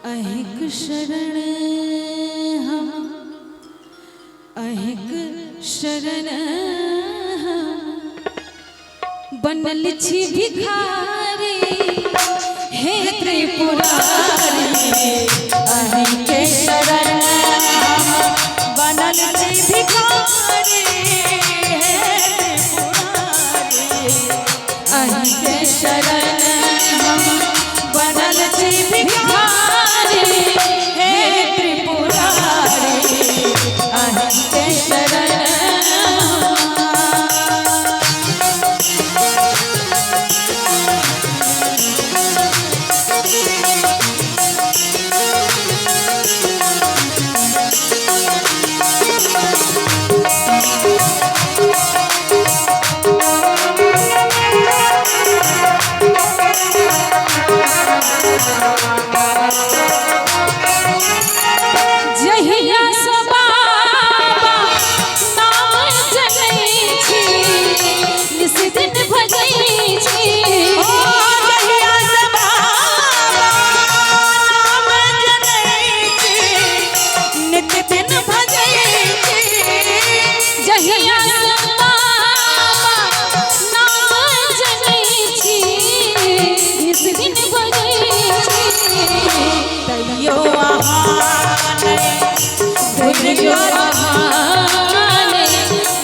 अहिक शरण हम, अहिक शरण हम, बनल छी भिखारी हे त्रिपुरारी। अहिके शरण हम बनल छी भिखारी हे त्रिपुरारी। अहिके शरण हम बनल छी भिखारी हे त्रिपुरारी। अहिके शरण। जहिया से बाबा नाम जनै छी, निस दिन भजै छी। ओ जहिया से बाबा नाम जनै छी, नित दिन भजै छी। जहिया से बाबा नाम जनै छी, निस दिन भजै छी। तैयो अहाँ नहि घुरि घुरि अहाँ नहि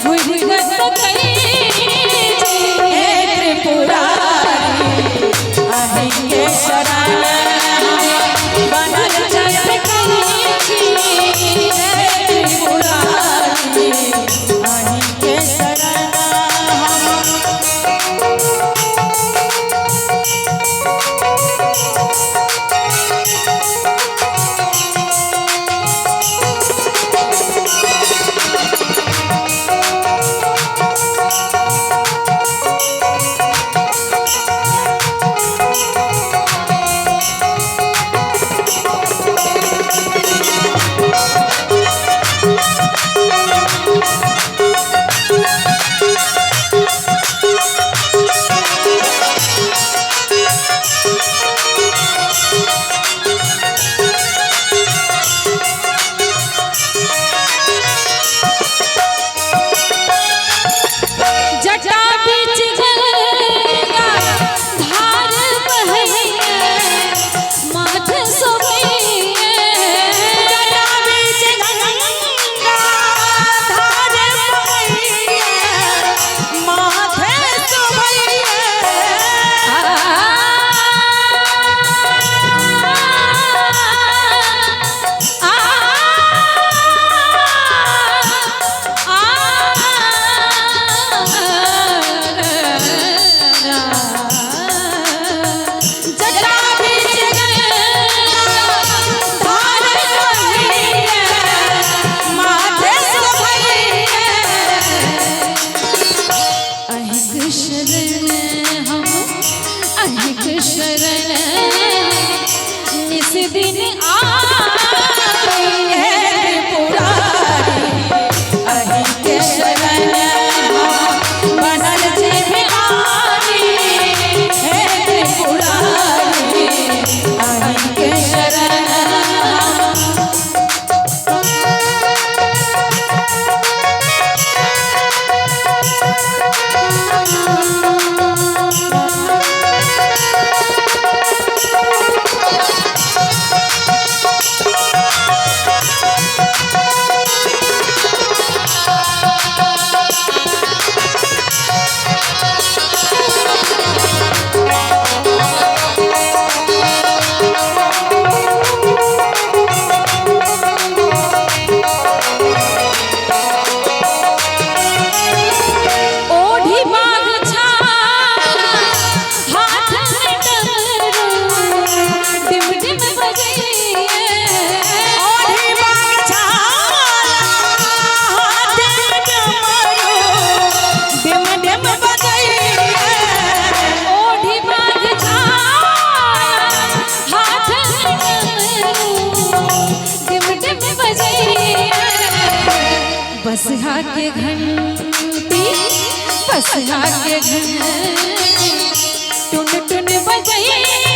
घुरि कऽ तकै छी। हे त्रिपुरारी, अहिके शरण बनल छी छी। हे त्रिपुरारी, अहिके शरण हम। जटा बीच गंगा धार बहैया, माथ सोहैया। जटा बीच गंगा धार बहैया, माथे सोहैया। आ आ जटा बीच गंगा धार बहैया, माथे सोहैया। अहिक शरण हम, अहिक शरण निस दिन आवे। हे त्रिपुरारी, अहिके शरण हम बनल छी भिखारी हे त्रिपुरारी, अहिके शरण हम। ओढ़ी बाग छाला, हाथ में डमरू, डिम डिम बजैये। ओढ़ी बाग छाला, हाथ में डमरू, डिम डिम बजैया। ओढ़ी बाग छाला, हाथ में डमरू, डिम डिम बजैये। बसहा के घंटी, बसहा के घंटी, टुन टुन बजैये।